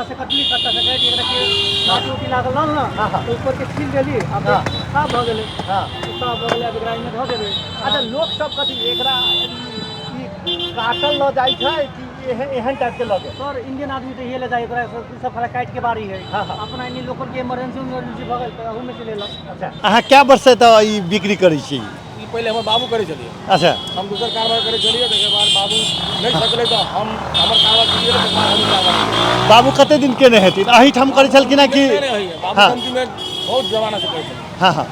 कत्ता से कटली, कत्ता से काटि एकरा के माटी उटी लागल रहल ने, हाँ, हाँ। तो ऊपर के छील देली, आब साफ भऽ गेलै। साफ भऽ गेलै, आब एकरा एहिमे धऽ देबै। अच्छा, लोक सब कथी एकरा ई काटल लऽ जाइ छै कि एहन एहन टाइप के लऽ गेल? सर, इंडियन आदमी तऽ इहे ले जाइ, ओकरा सब सब खाली काटि के बारी है। हाँ, हाँ। अपना एनी लोकल के इमरजेंसी उमरजेंसी भऽ गेल तऽ अहूमे से लेलक। अच्छा, अहाँ कए वर्षसँ एतऽ ई बिक्री करै छी? ई पहिले हमर बाबू करै छलियै। हम दोसर कारोबार करै छलियै, तकर बाद बाबू नहि सकलै तऽ हम हमर कारोबार छुटि गेलै, तकर बाद हम कारोबार। बाबू कते दिन केने हेथिन? एहिठाम करै छलखिन हँ कि नहि? होइए बाबू। कमतीमे बहुत जमानासँ करै छलियै। हँ,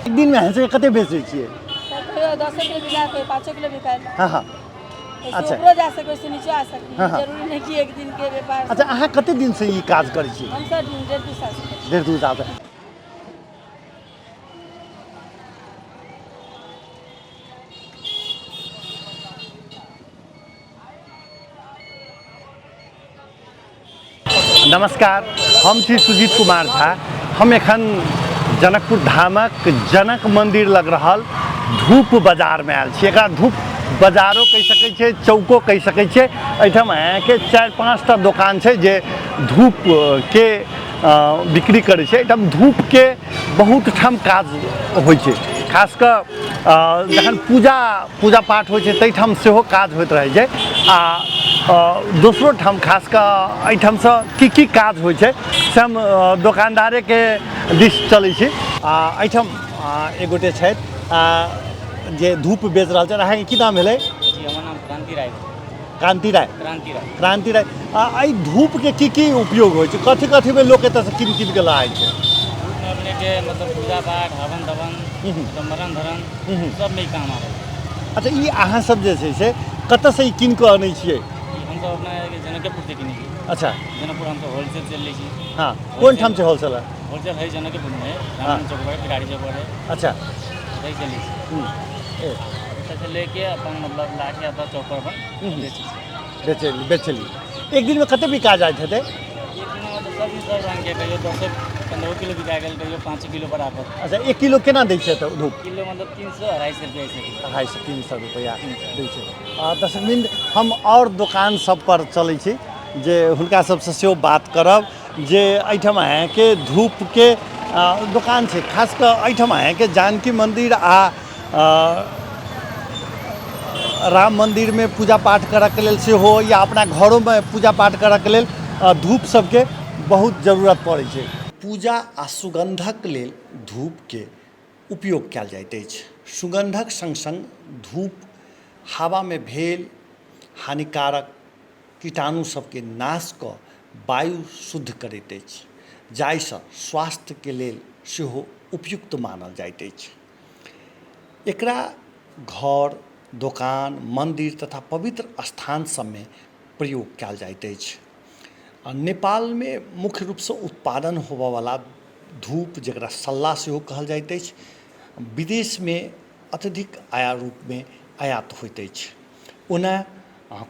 एक दिनमे अहाँ सबके कते बेचै छियै? सर, कहियो 10 किलो बिकायल, कहियो 5 किलो बिकायल। हँ हँ ओहिसँ अच्छा। ऊपरो जा सकै, ओहिसँ नीचो आ सकै। हाँ। जरूरी नहि कि एक दिन के व्यापार। अच्छा, अहाँ कते दिनसँ ई काज करै छी? हम सर 1.5 2 साल से करै छी। 1.5 2 सालसँ। नमस्कार, हम छी सुजीत कुमार झा। हम एखन जनकपुर धामक जनक मन्दिर लग रहल धूप बाजारमे आयल छी। एकरा धूप बाजारो कहि सकै छियै, चौको कहि सकै छियै। एहिठाम अहाँके 4-5 टा दोकान छै जे धूपके बिक्री करै छै। एहिठाम धूपके बहुत ठाम काज होइ छै, खास कऽ जखन पूजा पूजा पाठ होइ छै ताहिठाम सेहो काज होइत रहै छै। आ दोसरो ठाम, खास कऽ एहिठामसँ की की काज होइ छै से हम दोकानदारेके दिस चलै छी। आ एहिठाम एक गोटे छथि जे धूप बेच रहल छथि। अहाँके की नाम भेलै? जी, हमर नाम क्रांति राय। क्रांति राय। क्रांति राय। क्रांति राय। आ एहि धूपके की की उपयोग होइ छै? कथी कथीमे लोक एतऽसँ कीन कीन कऽ लाबै छै? धूपमे अपनेके मतलब पूजा पाठ, हवन धवन, मतलब मरण धरण, सबमे ई काम आबै छै। अच्छा, ई अहाँ सब जे छै से कतऽसँ ई कीन कऽ अनै छियै? ई हमसब अपना जनकेपुरसँ कीनै छी। जनकपुर हमसब होलसेल से लै छी। हँ, कोन ठाम छै होलसेलर? होलसेल है जनकेपुरमे, रामानंद चौक पर, पिरारी चौक पर है। ओतहि से लै छी। ओतऽसँ लेके अपन मतलब लाके एतऽ चौक पर अपन बेचै छी। बेचली, बेचली। एक दिनमे कते बिका जाइत हेतै? एक दिनमे मतलब सब दिन सब रङ्गके, कहियो 10-15 किलो बिका गेल, कहियो 5 किलो बराबर। अच्छा, 1 किलो केना दै छै तऽ धूप? किलो मतलब 300-250 रुपैआ ऐसे किलो। 250-300 रुपैआ दै छै। दर्शकवृन्द, हम आओर दोकान सब पर चलै छी जे हुनका सबसँ सेहो बात करब जे एहिठाम अहाँके धूपके दोकान छै। खास कऽ एहिठाम अहाँके जानकी मन्दिर आ राम मन्दिरमे पूजा पाठ करऽके लेल सेहो या अपना घरोमे पूजा पाठ करऽके लेल धूप सबके बहुत जरूरत पड़ै छै। पूजा आ सुगन्धक लेल धूपके उपयोग कयल जाइत अछि। सुगन्धक सङ्ग सङ्ग धूप हवामे भेल हानिकारक कीटाणु सबके नाश कऽ वायु शुद्ध करैत अछि, जाहिसँ स्वास्थ्यके लेल सेहो उपयुक्त मानल जाइत अछि। एकरा घर, दोकान, मन्दिर तथा पवित्र स्थान सबमे प्रयोग कयल जाइत अछि। नेपालमे मुख्य रूपसँ उत्पादन होबऽवला धूप, जकरा सल्ला सेहो कहल जाइत अछि, विदेशमे अत्यधिक आया रूपमे आयात होइत अछि। ओना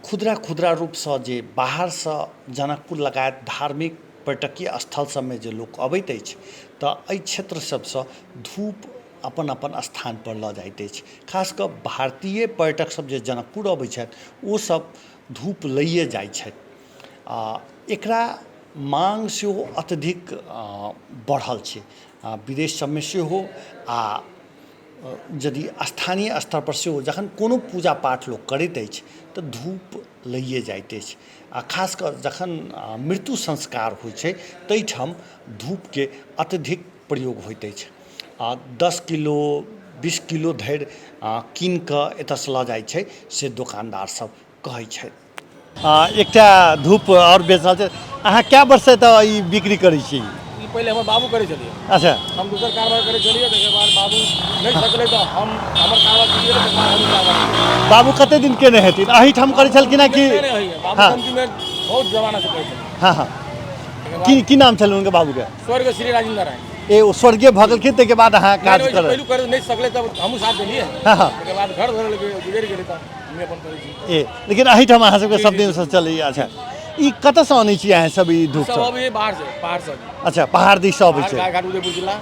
खुदरा खुदरा रूपसँ जे बाहरसँ जनकपुर लगायत धार्मिक पर्यटकीय स्थल सबमे जे लोक अबैत अछि तऽ एहि क्षेत्र सबसँ धूप अपन अपन स्थानपर लऽ जाइत अछि। खास कऽ भारतीय पर्यटक सब जे जनकपुर अबै छथि, ओसब धूप लैए जाइ छथि। आओर एकरा माँग सेहो अत्यधिक बढ़ल छै विदेश सबमे सेहो, आओर यदि स्थानीय स्तरपर सेहो जखन कोनो पूजा पाठ लोक करैत अछि तऽ धूप लैए जाइत अछि। आओर खास कऽ जखन मृत्यु संस्कार होइ छै ताहिठाम धूपके अत्यधिक प्रयोग होइत अछि। आओर 10 किलो 20 किलो धरि कीन कऽ एतऽसँ लऽ जाइ छै से दोकानदार सब कहै छथि। एकटा धूप आओर बेच रहल छै। अहाँ कए वर्षसँ एतऽ ई बिक्री करै छी? ई पहिले हमर बाबू करै छलियै। हम दोसर कारोबार करै छलियै, तकर बाद बाबू नहि सकलै तऽ हम हमर कारोबार छुटि गेलै, तकर बाद हम कारोबार। बाबू कते दिन केने हेथिन? एहिठाम करै छलखिन हँ कि नहि? होइए बाबू। कमतीमे बहुत जमानासँ करै छलियै। हँ, की की नाम छलै हुनकर बाबूके? स्वर्ग श्री राजेंद्र राय। ए, ओ स्वर्गीय भऽ गेलखिन, ताहिके बाद अहाँ काज करब? पहिलु कर नहि सकलै तब हमहूँ साथ देलियै। हँ, तकर बाद घर धरल गुजरि गेलै तऽ हमे अपन करै छी। ए, लेकिन एहिठाम अहाँ सबके सब दिनसँ चलैए। अच्छा, ई कतऽसँ अनै छी अहाँ सब ई धूप? सब अबैए बाहरसँ, पहाड़सँ। अच्छा, पहाड़ दिससँ अबै छै। गायघाट, उदयपुर जिला।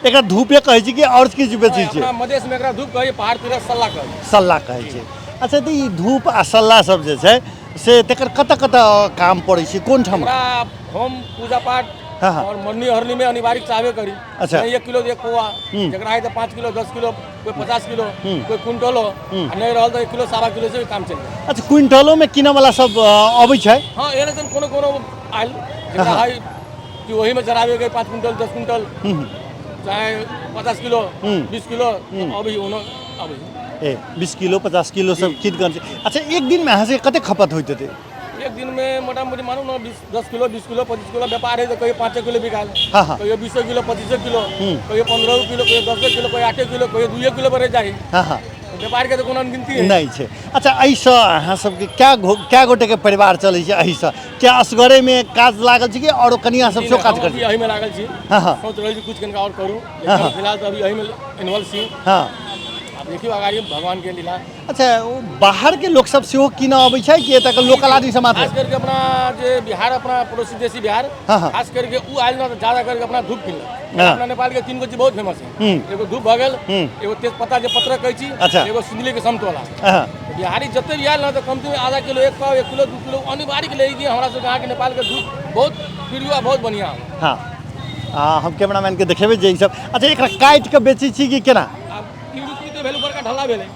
एकरा धूपे कहै छी कि आओर किछु बेचै छी? अपना मधेशमे एकरा धूप कहै, पहाड़ तिर सल्ला कहै। सल्ला कहै छै। अच्छा, तऽ ई धूप आ सल्ला सब जे छै से तकर कतऽ कतऽ काम पड़ै छै, कोन ठाम? एकरा हम पूजा पाठ हाँ, हाँ। और मरनी हरनी में अनिवार्य चाहबे करी। अच्छा। नहीं 1 किलो 1 पौआ, जकरा है तो 5 किलो 10 किलो, कोई 50 किलो, कोई क्विंटलो, आ नहीं रहल तो 1 किलो 1.25 किलो से भी काम चलि गेल। अच्छा, क्विंटलो में किनऽ वाला सब अबै छै? हाँ, एहन एहन कोनो कोनो आयल जकरा है कि ओही में जराबे के 5 क्विंटल 10 क्विंटल चाहे 50 किलो 20 किलो अभी ओनो अभी ए 20 किलो 50 किलो सब कीन कऽ। अच्छा, एक दिनमे अहाँ सबके कते खपत होइत हेतै? एक दिन में मोटा मोटी मानू ना 10 किलो 20 किलो 25 किलो व्यापार है तो कहियो 5 किलो बिकायल, हाँ, हाँ। कहियो 20 किलो 25 किलो, कहियो 15 किलो, कहियो 10 किलो, कहियो 8 किलो, कहियो 2 किलो पर जाइ। हाँ, हाँ। व्यापार के तो कोनो अनगिनती है नहि छै। अच्छा, एहिसँ अहाँ सबके क्या गोटेके परिवार चलै छै एहिसँ? क्या असगरेमे काज लागल छै कि औरो कनिया सब सेहो काज हम करै अभी छै? एहिमे लागल छी। हाँ, हाँ। सोच रहल छी कुछ कनिका और करू, हाँ, हाँ। लेकिन फिलहाल तो अभी एहिमे इन्वॉल्व छी। हाँ। आब देखियौ अगाड़ी भगवान के लीला। अच्छा, ओ बाहरके लोक सब सेहो कीनऽ अबै छै कि एतऽ के लोकल आदमी सब मात्र? खास करके अपना जे बिहार, अपना पड़ोसी देशी बिहार, हाँ, हाँ। खास करके उ आयल ना तो ज्यादा करके अपना धूप किनलक। हाँ। अपना नेपाल के 3 गो चीज बहुत फेमस है। एगो धूप भऽ गेल, एगो तेजपत्ता जे पत्र कहै छी, अच्छा। एगो सिंदली के समतोला। हाँ। बिहारी जते भी आयल ना तो कम से कम आधा किलो, 1 पाव, 1 किलो, 2 किलो अनिवार्य ले कि हमरा सबके अहाँके नेपाल के धूप बहुत प्रिय आ बहुत बढ़िया है। हाँ, हम कैमरामैन के देखेबै जे ई सब। अच्छा, एकरा काटि कऽ बेचै छी कि केना? आब ई रुपी तऽ भेल बड़का ढल्ला भेलै,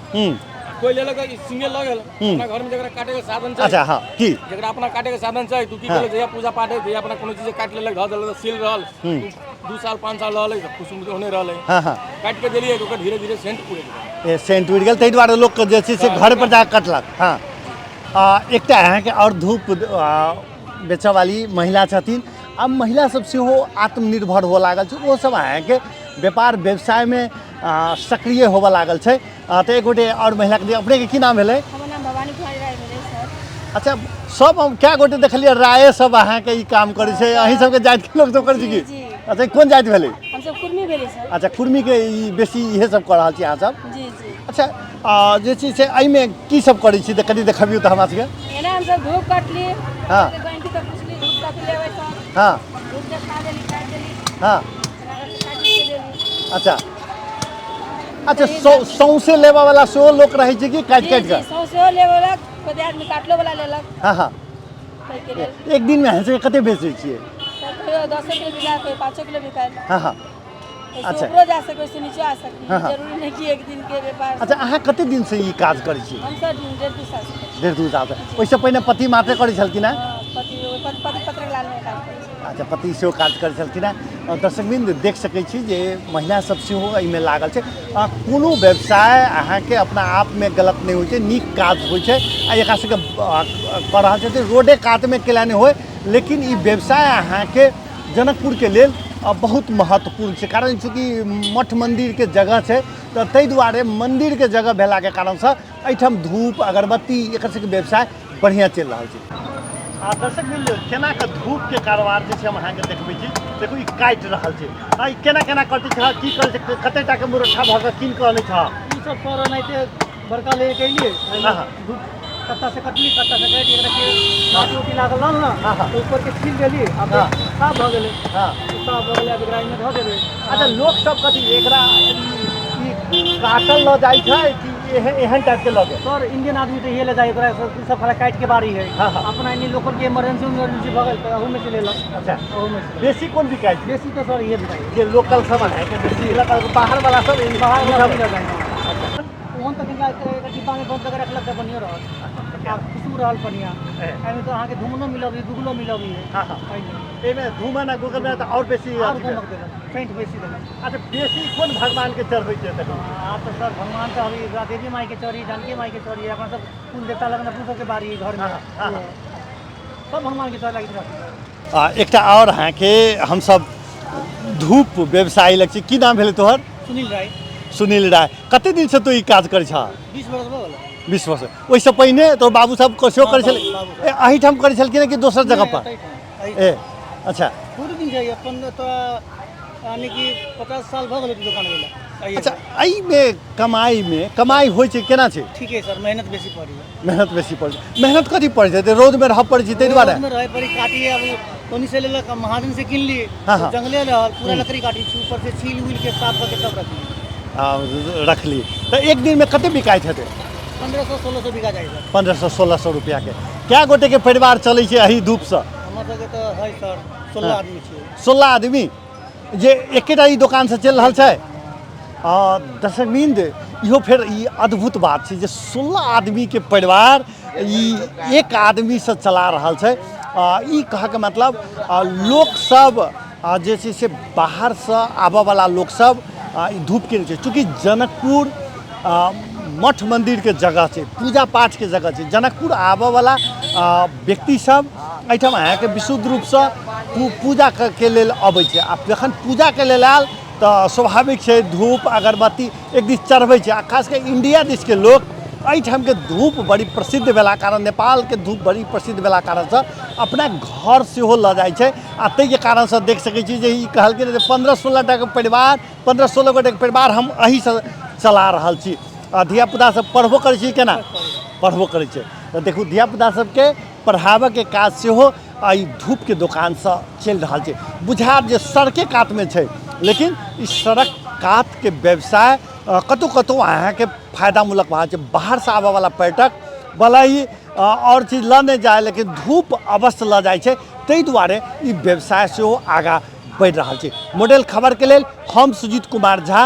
कोई लेलक ई सिंगल लऽ गेल। अपना घर में जकरा काटे के साधन छै। अच्छा, हाँ, की जकरा अपना काटे के साधन छै तो की केलक, जहिया पूजा पाठ है जहिया अपना कोनो चीज काटि लेलक धऽ देलक, सील रहल 2 साल 5 साल रहलै तऽ खुशबू ओहने रहलै। हाँ, हाँ। काटि के देलियै तऽ ओकर धीरे धीरे सेंट उड़ि गेल। ए सेंट उड़ि गेल, ताहि दुआरे लोक जे छै से घर पर जाकऽ कटलक। हाँ, एकटा अहाँके आओर धूप बेचऽवाली महिला छथिन। आब महिला सब सेहो आत्मनिर्भर हुअ लागल छै, ओ सब अहाँके व्यापार व्यवसायमे सक्रिय होबऽ लागल छै। तऽ एक गोटे आओर महिलाके, अपनेके की नाम भेलै? हमर नाम भवानी कुमारी राय भेलै सर। अच्छा, सब हम कए गोटे देखलियै राये सब अहाँके ई काम करै छै, अहीं सबके जातिके लोक सब करै छै की? जी। अच्छा, कोन जाति भेलै? हमसब कुर्मी भेलै सर। अच्छा, कुर्मीके ई बेसी इहे सब कऽ रहल छी अहाँ सब? जी जी। अच्छा, जे छै से एहिमे की सब करै छी तऽ कनि देखबियौ तऽ हमरा सबके। एना हमसब धूप कटली, हाँ। गैंती तऽ पुछली धूप कथी लेबै सर? हाँ। धूप देखा देली, काटि देली। हाँ। काटि के देली। अच्छा अच्छा, सौंसे लेबऽ वाला सेहो लोक रहै छै कि काटि काटि कऽ? सौंसे लेबऽ वाला, कते आदमी काटलो वाला लेलक। हाँ, हाँ। ताहिके लेल। एक दिनमे अहाँ सबके कते बेचै छियै? सर, कहियो 10 किलो बिकायल, कहियो 5 किलो बिकायल। हाँ, हाँ। अच्छा। अच्छा। ऊपरो जा सकै, ओहिसँ नीचो आ सकै, हाँ, हाँ। जरूरी नहि कि एक दिन के व्यापार। अच्छा, अहाँ कते दिन से ई काज करै छी? हम सर 1.5-2 साल से करै छी। 1.5-2 साल से। ओहिसँ पहिने पति मात्रे करै छलखिन हेँ? हाँ, पति पति पत्रक लाल में काज करै छलखिन। अच्छा, पति सेहो काज करै छलखिन हेँ। दर्शकवृन्द देख सकै छी जे महिला सब सेहो एहिमे लागल छै। कोनो व्यवसाय अहाँके अपना आपमे गलत नहि होइ छै, नीक काज होइ छै। आ एकरा सबके कऽ रहल छथिन, रोडे कातमे केला नहि होइ, लेकिन ई व्यवसाय अहाँके जनकपुरके लेल बहुत महत्वपूर्ण छै। कारण चूँकि मठ मन्दिरके जगह छै तऽ ताहि दुआरे मन्दिरके जगह भेलाके कारणसँ एहिठाम धूप अगरबत्ती एकर सबके व्यवसाय बढ़िआँ चलि रहल छै। आ दर्शक वृन्द, केना कऽ धूपके कारोबार जे छै हम अहाँके देखबै छी। देखू ई काटि रहल छै, आ ई केना केना कटै छै, की करै छै, कते टाके मुरट्ठा भऽ कऽ कीन कऽ अनै छह? ई सब सर एनाहिते बड़का ले के एलियै, हाँ, हाँ। धूप कत्ता से कटली, कत्ता से काटि एकरा के माटी उटी लागल रहल ना, हाँ, हाँ। तो ऊपर के छील देली, आब हाँ। साफ भऽ गेलै। हाँ। साफ भऽ गेलै, आब एकरा एहिमे धऽ देबै। अच्छा, लोक सब कथी एकरा ई काटल लऽ जाइ छै कि एहन टाइप के लऽ गेल? सर, इंडियन आदमी तऽ इहे ले जाइ, ओकरा सब सब खाली काटि के बारी है। हाँ, हाँ। अपना एनी लोकल के इमरजेंसी उमरजेंसी भऽ गेल तऽ अहू में से लेलक। अच्छा। अहू में से। बेसी कोन बिकाइ छै? बेसी तऽ सर इहे बिकाइ छै। जे लोकल सामान है, बेसी लोकल, बाहर वाला सब बाहर वाला सब लऽ जाइ छै। ओहन तऽ कनिका एक डिब्बा में बंद कऽ के रखलक तऽ बढ़िआँ रहल, आ खुशबू रहल बढ़िआँ। एहिमे तऽ अहाँके धूमनो मिलबी, गूगलो मिलबी है। हाँ, हाँ। एहिमे। एहिमे धूमन आ गूगल में तऽ आओर बेसी आओर अथी भेल। गमक देलक, सेंट बेसी देलक। अच्छा, बेसी कोन भगवान के चढ़बै छै तखन? आब तऽ सर भगवान तऽ अभी देवी माई के चढ़ी, जानकी माई के चढ़ी, अपना सब कुल देवता लगन अपनो सबके बारी है घर में। हाँ, हाँ, हाँ। सब भगवान के चढ़ लागि रहल। एकटा आओर अहाँके हमसब धूप व्यवसायी लग छी। की नाम भेलै तोहर? सुनील राय। सुनील राय, कते दिन से तू ई काज करै छह? 20 वर्ष भऽ गेल। 20 वर्ष। ओहिसँ पहिने तोहर बाबू सब सेहो करै छलै? बाबू ए, एहिठाम करै छलखिन कि दोसर जगह पर? ए अच्छा, बहुत दिन छै अपन तऽ, यानी कि 50 साल भऽ गेलै दुकान गेला। अच्छा, एहिमे कमाइमे कमाइ होइ छै केना छै? ठीक है सर, मेहनत बेसी पड़ी है। मेहनत बेसी पड़ै छै। मेहनत कथी पड़ै छै? रौदमे रहऽ पड़ै छै ताहि दुआरे? रौदमे रहै पड़ी, काटी अब ओनी से लेलक, महाजन से किनली, हाँ, हाँ। जंगले रहल, पूरा लकड़ी काटी छी, ऊपर से छील उल के साफ करके तब रखली। रखली। तऽ एक दिनमे कते बिकाइत हेतै? 1500-1600 बिका जाइ सर। 1500-1600 रुपैआके। कए गोटेके परिवार चलै छै एहि धूपसँ? हमर सबके तऽ है सर 16 आदमी छियै। 16 आदमी जे एकेटा ई दोकानसँ चलि रहल छै। दर्शक बिंद, इहो फेर ई अद्भुत बात छै जे 16 आदमीके परिवार ई एक आदमीसँ चला रहल छै। ई कहऽके मतलब लोकसब जे छै से बाहरसँ आबऽवला लोकसब ई धूप किनै छै। चूँकि जनकपुर मठ मन्दिरके जगह छै, पूजा पाठके जगह छै, जनकपुर आबऽवला व्यक्तिसब एहिठाम अहाँके विशुद्ध रूपसँ पूजाके लेल अबै छै। आ जखन पूजाके लेल आयल तऽ स्वाभाविक छै धूप अगरबत्ती एक दिस चढ़बै छै। आ खास कऽ इंडिया दिसके लोक एहिठामके धूप बड़ी प्रसिद्ध भेला कारण, नेपालके धूप बड़ी प्रसिद्ध भेला कारणसँ अपना घर सेहो लऽ जाइ छै। आ ताहिके कारणसँ देख सकै छी जे ई कहलखिन जे 15-16 टाके परिवार, 15-16 गोटेके परिवार हम एहिसँ चला रहल छी। आ धियापुता सब पढ़बो करै छै? केना पढ़बो करै छै? तऽ देखू, धियापुता सबके पढ़ाबऽके काज सेहो एहि धूपके दोकानसँ चलि रहल छै। बुझायत जे सड़के कातमे छै, लेकिन ई सड़क कातके व्यवसाय कतहु कतहु अहाँके फायदामूलक भऽ छै। बाहरसँ आबऽवला पर्यटक भले ही आओर चीज लऽ नहि जाय, लेकिन धूप अवश्य लऽ जाइ छै। ताहि दुआरे ई व्यवसाय सेहो आगाँ बढ़ि रहल छै। मॉडल खबरके लेल हम सुजीत कुमार झा,